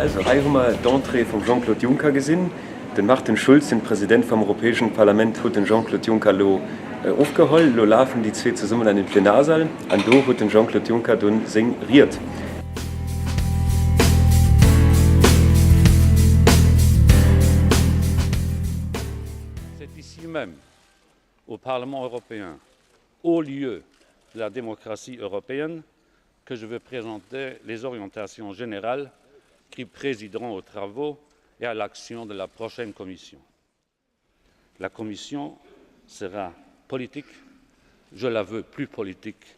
Also hei hu mer d'Entrée vum Jean-Claude Juncker gesinn. Den Martin Schulz, den President vum Europäeschen Parlament, huet den Jean-Claude Juncker elo ofgeholl. Elo lafen déi zwee zesummen an den Plenarsaal an do huet den Jean-Claude Juncker dunn seng Ried. C'est ici même, au Parlement européen, haut lieu de la démocratie européenne, que je veux présenter les orientations générales qui présideront aux travaux et à l'action de la prochaine commission. La commission sera politique, je la veux plus politique,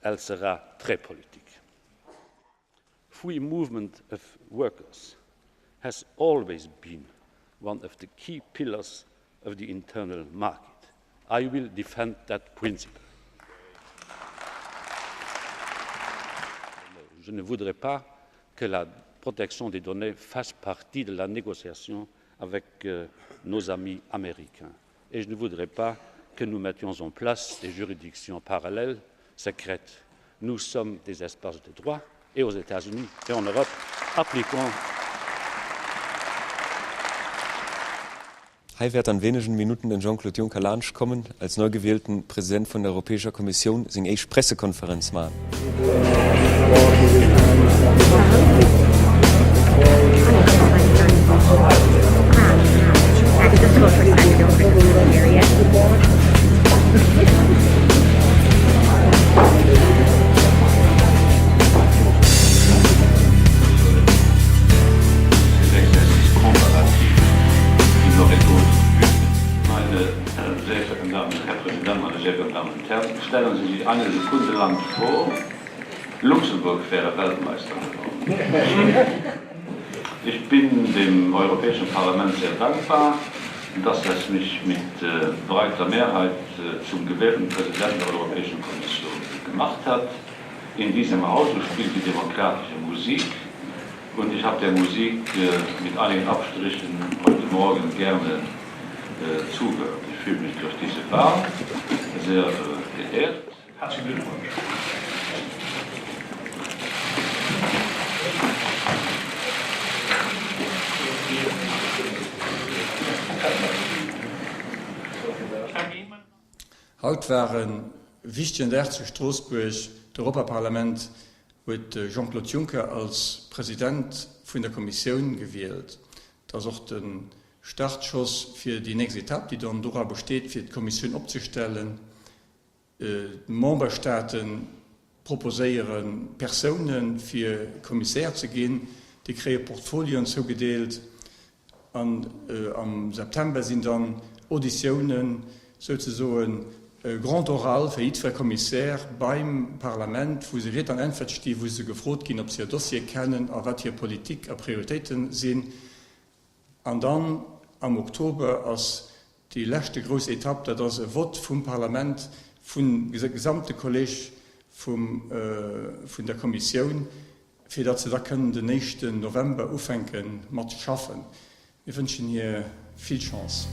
elle sera très politique. Free movement of workers has always been one of the key pillars of the internal market. I will defend that principle. Je ne voudrais pas que la protection des données fasse partie de la négociation avec euh, nos amis américains. Et je ne voudrais pas que nous mettions en place des juridictions parallèles secrètes. Nous sommes des espaces de droit et aux États-Unis et en Europe appliquons Hei wäert an wéinegen Minutten den Jean-Claude Juncker laanscht kommen, als neu gewielten President vun der Europäescher Kommissioun seng éischt Pressekonferenz maachen. Ces exercices comparatifs qui n'auraient d'autre but. Meine sehr verehrten Damen und Herr Präsident, meine sehr verehrten Damen und Herren, stellen Sie sich eine Sekunde lang vor, Luxemburg wäre Weltmeister geworden. Ich bin dem Europäischen Parlament sehr dankbar, dass es mich mit breiter Mehrheit zum gewählten Präsidenten der Europäischen Kommission gemacht hat. In diesem Hause spielt die demokratische Musik und ich habe der Musik mit einigen Abstrichen heute Morgen gerne zugehört. Ich fühle mich durch diese Wahl sehr geehrt. Herzlichen Glückwunsch! Haut war e wichtegen Dag zu Stroossbuerg, D'Europaparlament huet de Jean-Claude Juncker als President vun der Kommissioun gewielt. Et ass och de Startschoss fir déi nächst Etapp, déi dann dora besteet, fir d'Kommissioun opzestellen. D'Memberstaate proposéiere Persoune fir Kommissär ze ginn. Déi kréie Portfolioen zougedeelt an am September sinn dann Auditiounen, souzesoen e Grand oral fir jiddwer Kommissär beim Parlament, wou se Ried an Äntwert sti, wou se gefrot ginn, ob se hir Dossiere kennen a wat hir Politik a Prioritéite sinn. An dann am Oktober ass déi leschte grouss Etapp, dat ass e Vott vum Parlament, vum gesamte Kolleg vum, vun der Kommissioun, fir datt se da kënnen den éischten November ufänke mat schaffen. Mir wënschen hir vill Chance.